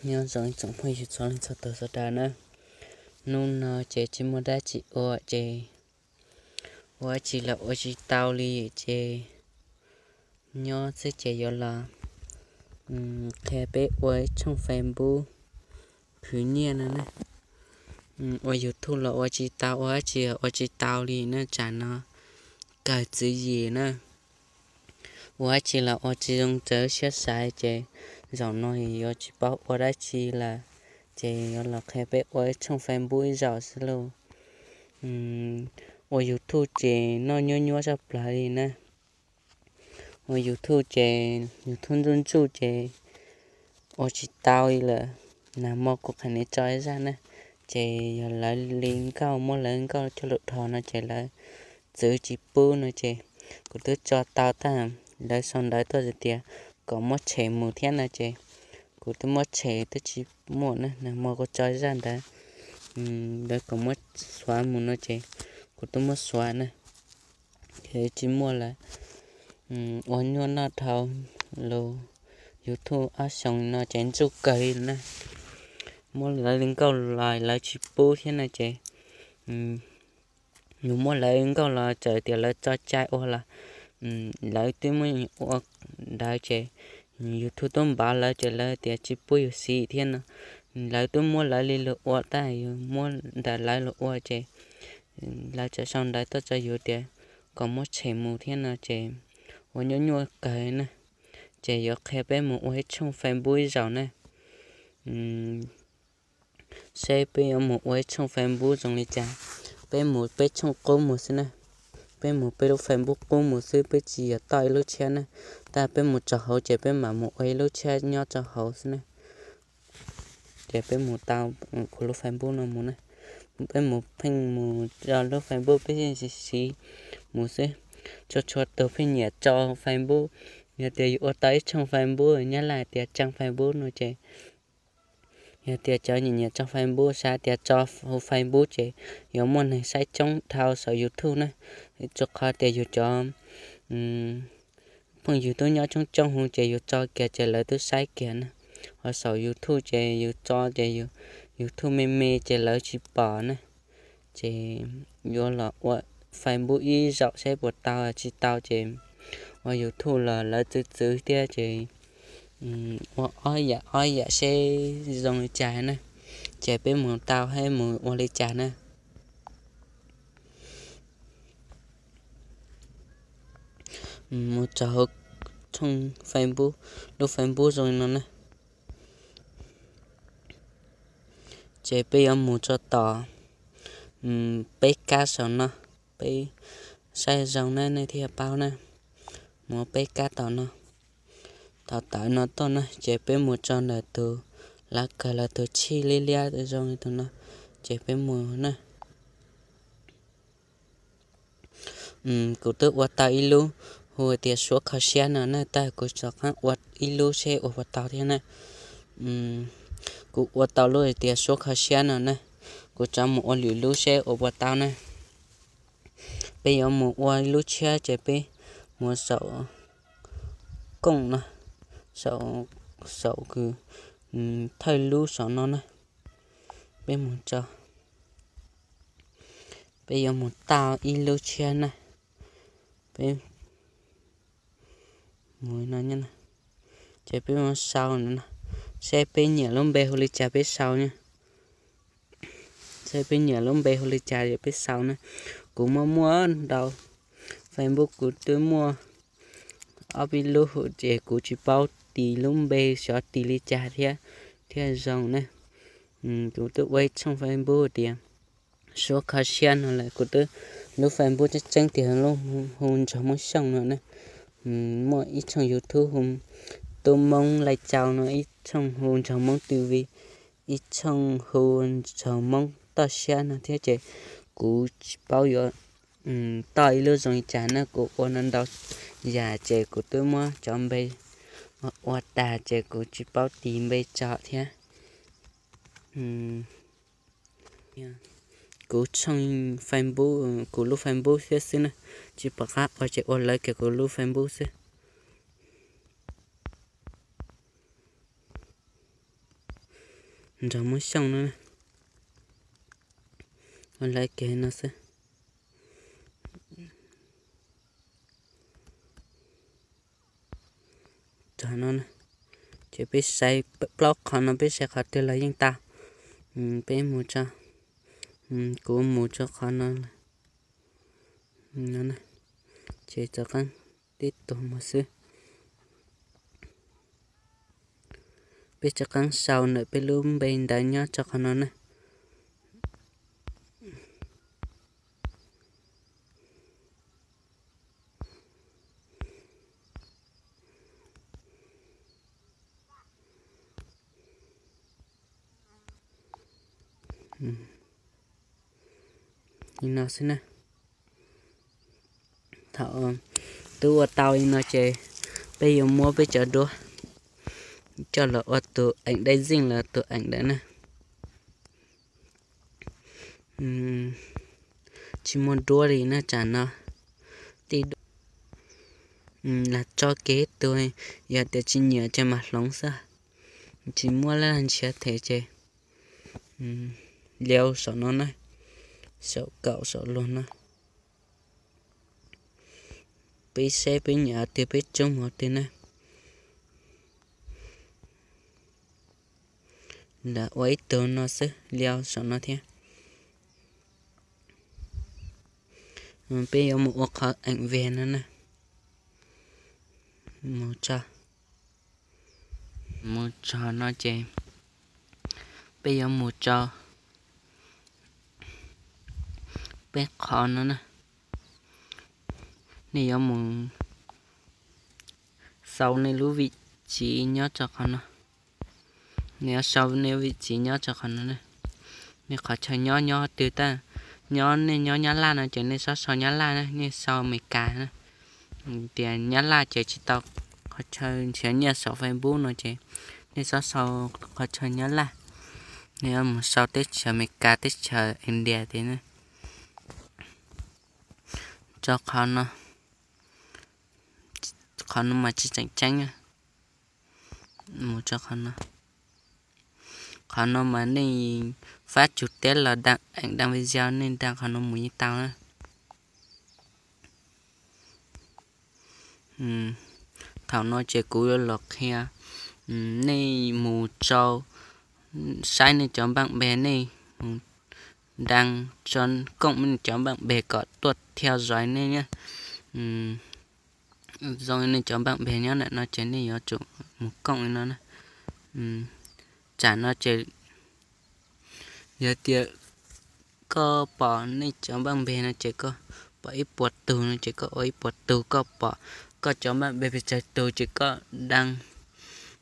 Nyob zoo ib tsoom phooj ywg txhua leej txhua tus sawv daws na. Hnub no ces tsis muaj dab tsi ua ces ua dab tsi los ua tsis tau li ces nyob xwb ces yuav los qhia peb ua ib tshooj Facebook khwv nyiaj no na. Ua YouTube los ua tsis tau, ua dab tsi ua tsis tau li na, tsam no kawg txwv yim na. Ua dab tsi los ua tsis zoo raws siab xav ces zaum no yuav tsis paub ua dab tsi lawm, ces yuav los qhia peb ua ib tshooj Facebook ib zaug xwb lauj. Ua YouTube ces noj nyuab nyuab tshaj plaws li na. Ua YouTube ces YouTube ntsuj ntsuj ces ua tsis tau li lawm. Nag hmo kuv qhia nej tso ib zaj na, ces yog lawv li nkauj, muab lawv nkauj coj lus dhos no ces lawv txwv tsis pub no ces kuv twb tso tau tag, lawv sau ntawv tuaj tias kom muab tshem mus thiab no ces kuv twb muab tshem twb tsis muaj na. Nag hmo kuv tso zaj ntawd, lawv kom muab xuav mus no ces kuv twb muab xuav na, ces tsis muaj lawm. Ua nyuaj noj dhau lus YouTube ob xyoos no ces ntsuj kawg li na. Muab lawv li nkauj los lawv tsis pub thiab no ces yus muab lawv nkauj los txawm tias lawv tso cai ua los lawv twb muab ua ntawd ces YouTube twb npov lawv ces lawv tias tsis pub yus siv thiab no. Lawv twb muab lawv li lus ua tag, yus muab ntawm lawv lus ua ces lawv tseem sau ntawv tuaj tso yus tias kom muab tshem mus thiab no ces ua nyuaj nyuaj kawg na. Ces yuav qhia peb mus ua ib tshooj Facebook ib zaug na. Seb peb yuav mus ua ib tshooj Facebook zoo li cas. Peb mus peb tshooj qub mus xwb na. Peb mus peb lub Facebook qub mus xwb, peb tsis yog toj ib lub tshiab na. Tab peb mus txog hauv ces peb mam mus ua ib lub tshiab nyob rau hauv xwb na. Ces peb mus tau kuv lub Facebook no mus na. Peb mus pheej mus rau lub Facebook peb siv siv mus xwb. Txhua txhua tus pheej nyiam tso Facebook. Yog tias yus ua tau ib tshooj Facebook, Nyab Laj tias trang Facebook no ces yog tias cov nyiam nyiam tso Facebook, xav tias tso hu Facebook ces yuav muaj neeg saib coob dhau saum YouTube na. Rau qhov tias yus cov phooj ywg twb nyob coob coob hu ces yus tso kiag ces lawv twb saib kiag na. Ho saum YouTube ces yus tso ces YouTube me me ces lawv tsis pom na. Ces yuav los ua Facebook ib zaug seb puas tau tsis tau ces ua YouTube los lawv txwv txwv thiab ces ua ob yam ob yam seb zoo li cas na. Ces peb mus tau thiab mus ua li cas na. Mus txog hauv tshooj Facebook, lub Facebook zoo li no na. Ces peb yuav mus tso tom peb kab saum no, peb saib zoo na nej thiaj paub na. Mus peb kab tom no, tom tawm no tuaj na, ces peb mus tso ntawm tus lav kawg los tus tshij liab liab zoo li tus no, ces peb mus na. Kuv twb ua tau ib lub hu tias Suav Kho Siab no na, tab kuv rov qab ua ib lub seb ua puas tau thiab na. Kuv ua tau lub hais tias Suav Kho Siab no na, kuv rov mus ua lwm lub seb ua puas tau na. Peb yuav mus ua ib lub tshiab ces peb mus saum koom no, saum, saum kws thawj lub saum no na. Peb mus tso, peb yuav mus tau ib lub tshiab na. Peb mus no, ces peb mus sau no, seb peb nyiam lub npe hu li cas peb sau na. Seb peb nyiam lub npe hu li cas peb sau na. Kuv muaj muaj ntau, Facebook kuv twb muaj ob peb lub hu ces kuv tsis paub tis lub npe xyov tis li cas thiab, thiaj zoo na. Kuv twb ua ib tshooj Facebook tias Suav Kho Siab no lawm, kuv twb, lub Facebook tseeb tseeb tias lub hu Ntsog Hmoob Xyooj no na. Muaj ib tshooj YouTube hu Tub Hmoob Laij Cau no, ib tshooj hu Ntsog Hmoob TV, ib tshooj hu Ntsog Hmoob Toj Siab no thiab ces kuv tsis paub yuav toj ib lub zoo li cas na, kuv ua no ntau yam ces kuv twb muab cov npe ua tag ces kuv tsis paub tis npe tso thiab. Kuv tshooj Facebook, kuv lub Facebook thiab xwb na, tsis pom qab ua ces ua lawv kiag kuv lub Facebook xwb. nrog Muab Xyooj no na. Ua lawv kev no xwb. Rau no na, ces peb saib plaub qhov no, peb saib qhov twg los yeej tau. Peb mus tso, kuv mus tso qhov no no, ces rov qeeb tib tug mus xwb. Peb rov qeeb sau ntawm peb lub npe ntawv nyob rau qhov no na. Li no xwb na. Thaum twb ua tau li no ces peb yuav muab peb cov duab coj los ua tus eem dai zeej los tus eem dawm na. Tsis muaj duab li na tsam no. Tij duab, lam tso kev tus, yog tias tsis nyiam ces mam hloov xwb. Tsis muaj laj ntshiav them ces liau saum no na, saum kaum saum luag no. Peb saib peb nyiam qhov twg peb tsoob mus qhov twg na. Lam ua ib tug no xwb, liau saum no thiab. Peb yuav mus ua qhov eem veg no na. Mus tso, mus tso no ces peb yuav mus tso peb qhov no na. Nej yuav mus sau nej lub vim tsiv nyob rau qhov no. Nej yuav sau nej lub vim tsiv nyob rau qhov no na. Nej qhov chaw nyob nyob twg, tab nyob nej nyob Nyab Laj no ces nej txhob sau Nyab Laj na, nej sau Amelikas na. Tias Nyab Laj ces tsis tau qhov chaw nrhiav nyiaj saum Facebook no ces nej txhob sau qhov chaw Nyab Laj. Nej yuav mus sau teb chaws Amelikas, teb chaws India tias na. Rau qhov no, qhov no mas tsis tseem ceeb. Mus rau qhov no. Qhov no mas nej fab tsug teb los da eem da video nej da qhov no mus yeej tau na. Thaum no ces kuv yuav los qhia nej mus tso saib nej cov npaj npe, nej mus da tso koom nej cov npaj npe kom tuaj thiaj zov nej na. Zoo nej cov npaj npe nyob ntawm no ces nej yuav tsum mus koom li no na. Tsam no ces yog tias koj pom nej cov npaj npe no ces koj pom ib puas tug no ces koj ua ib puas tug, koj pom koj cov npaj npe pes tsawg tug ces koj da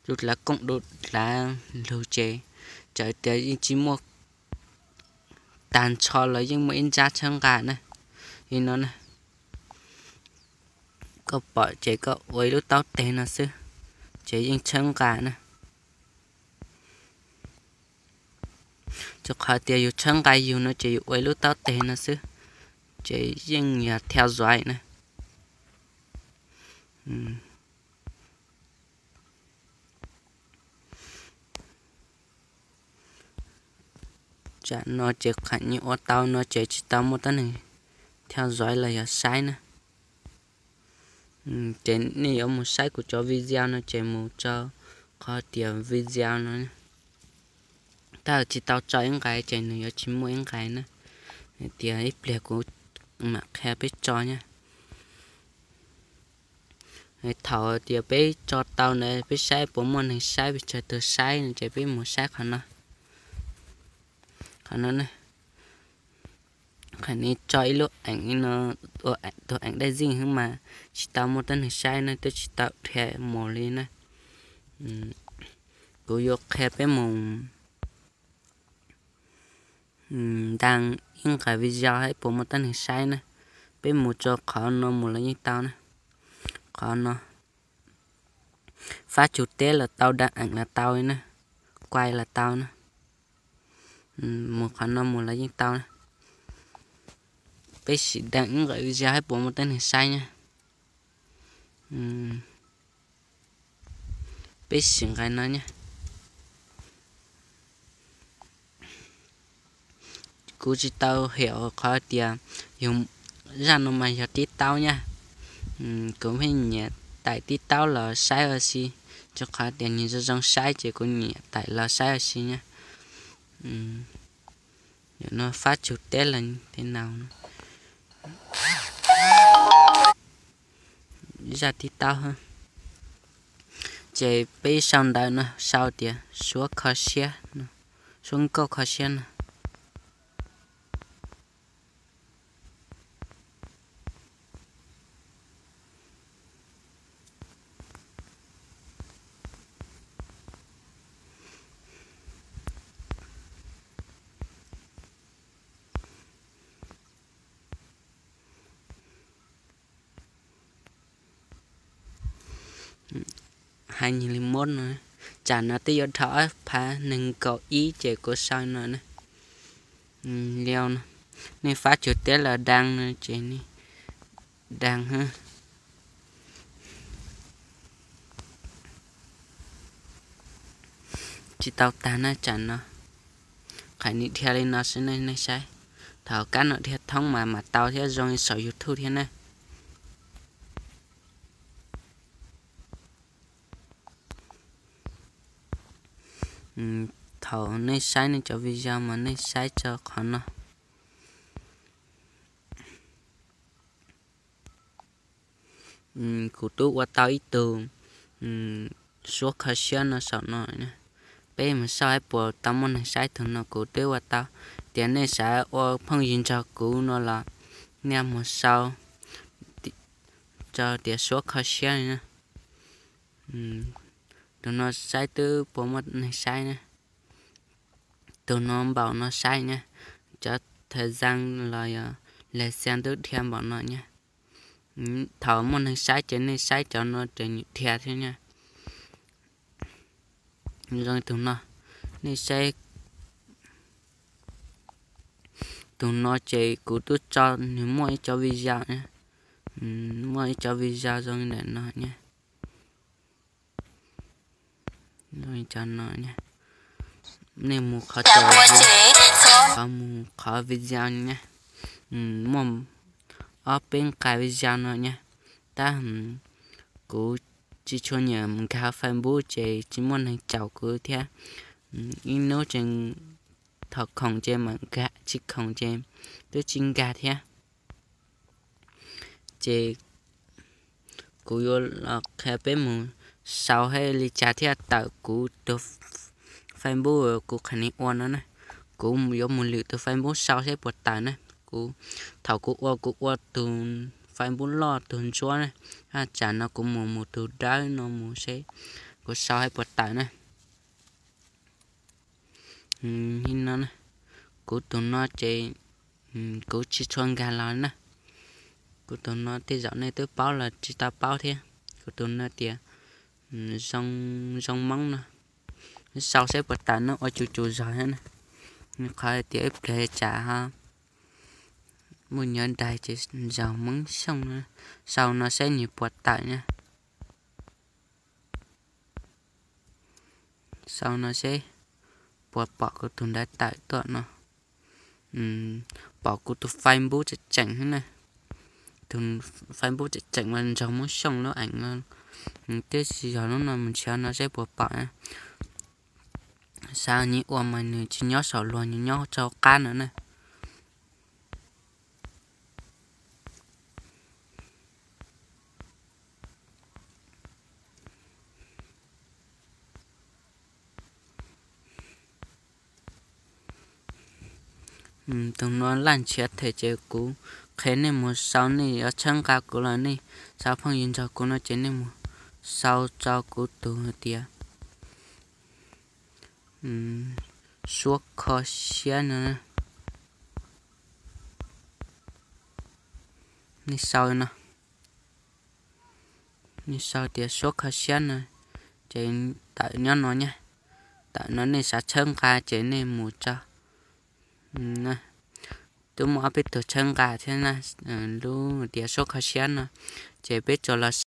tus dlav koom tus dlav lug ces txawm tias yeej tsis muaj tag nrho los yeej muaj ib nrab tshawb nqa na. Li no na, koj pom ces koj ua ib lub taub teg no xwb ces yeej tshawb nqa na. Rau qhov tias yus tshawb nqa yus no ces yus ua ib lub taub teg no xwb ces yeej yog thiaj zov na. Tsam no ces qhov nyiaj ua tau no ces tsis tau muaj tuab neeg thiaj zov los yog saib na. Ces nej yuav mus saib kuv cov video no ces mus rau qhov tias video no. Tab tsis tau tso ib nqais ces nws yuav tsis muaj ib nqais na. Hais tias ib pliag kuv mam qhia peb tso na. Thaum tias peb tso tau ntawd peb saib puas muaj neeg saib, pes tsawg tus saib no ces peb mus saib qhov no. Qhov no na, qhov no tso ib lub eem no, tus eem dai zeej xwb mas tsis tau muaj tuab neeg saib na, twb tsis tau dhia mus li na. Kuv yuav qhia peb mus da ib nqais video saib puas muaj tuab neeg saib na. Peb mus rau qhov no mus los yeej tau na. Qhov no fab tsug teb los tau, da eem los tau li na, kuai los tau na. Mus qhov no mus los yeej tau na. Peb sim da ib nqais video saib puas muaj tuab neeg saib na. Peb sim nqais no na. kuv tsis tau hem qhov tias yog zaj no mas yog tib taub nyab. Kuv pheej nyiam taim tib taub los saib ua si, rau qhov tias nws zoo zoo saib ces kuv nyiam taim los saib ua si nyab. Yog no fab tsug teb los tej no, zaj tib taub. Ces peb sau ntawv no sau tias suab kho siab, suab nkauj kho siab no. Hais nyuag li mos no, tsam no twb yuav dhau ob phav nees nkaum ib ces kuv sau no na. Li no, nej fab tsug teb los dab no ces nej dab. Tsis tau tag na tsam no, qhov nws dhia li no xwb nej saib. Thaum kab no dhia thoob mas mam tau thiab zoo li saum YouTube thiab na. Thaum nej saib nej cov video mas nej saib tso qhov no. Kuv twb ua tau ib tug suab kho siab no saum no. Peb mus xauj saib puas tau muaj neeg saib tug no, kuv twb ua tau. Tias nej xav ua phooj ywg nrog kuv no los nej mus sau tso tias suab kho siab li na. Tus no saib twb puas muaj neeg saib na. Tus no npaum no saib nyab, cov thawj xeeb los yog leg xeeb twb dhia npaum no nyab. Thaum muaj neeg saib ces nej saib cov no ces nws dhia thiab nyab. Zoo tus no, nej saib tus no ces kuv twb tso nws muaj ib cov video, muaj ib cov video zoo li ntawm no nyab. Cov no, nej mus qhov, qhov mus qhov video nyab, muaj ob peb nqai video no nyab. Tab kuv tsis tshua nyiam nkag Facebook ces tsis muaj neeg caum kuv thiab. Ib hnub tseem thom khoom ces mam nkag, tsis khoom ces twb tsis nkag thiab. Ces kuv yuav los qhia peb mus sau hais li cas thiaj tawm kuv tus Facebook kuv qhia nej ua no na. Kuv yuav mus lwm tus Facebook sau seb puas tawm na. Kuv, thaum kuv ua kuv ua tus Facebook loj tus ntsuab na, tsam no kuv mus mus tus dawb no mus seb kuv sau hais puas tawm na. No, kuv tus no ces kuv tsis tshua nkag los na. Kuv tus no tej zaum nej twb paub los tsis tau paub thiab. Kuv tus no tias zoo, zoo Hmoob no. Sau seb puas tawm no ua tsus tsus zog thiab na. Qhov tias ib pliag tsam ho mus nyob daig ces zog Hmoob Xyooj no. Sau no seb nws puas tawm na. Sau no seb puas pom kuv tus ntawd tawm tuaj no. Pom kuv tus Facebook tseem tseem na. Tus Facebook tseem tseem mas nrog Hmoob Xyooj lub eev no. Twb tsis yog lub no mus nrhiav no seb puas pom na. Xav nyiam ua mas nws tsis nyob saum luag, nws nyob rau qab no na. Tus no laj nrhiav them ces kuv qhia nej mus sau, nej yuav tshawb nqa kuv los nej xav phooj ywg nrog kuv no ces nej mus sau tso kuv tus hais tias suab kho siab no. Nej sau no, nej sau tias suab kho siab no, ces tawm nyob no nyab. Tawm no nej xav tshawb nqa ces nej mus tso. Twb muaj ob peb tug tshawb nqa thiab na, lub tias suab kho siab no, ces peb tsuas los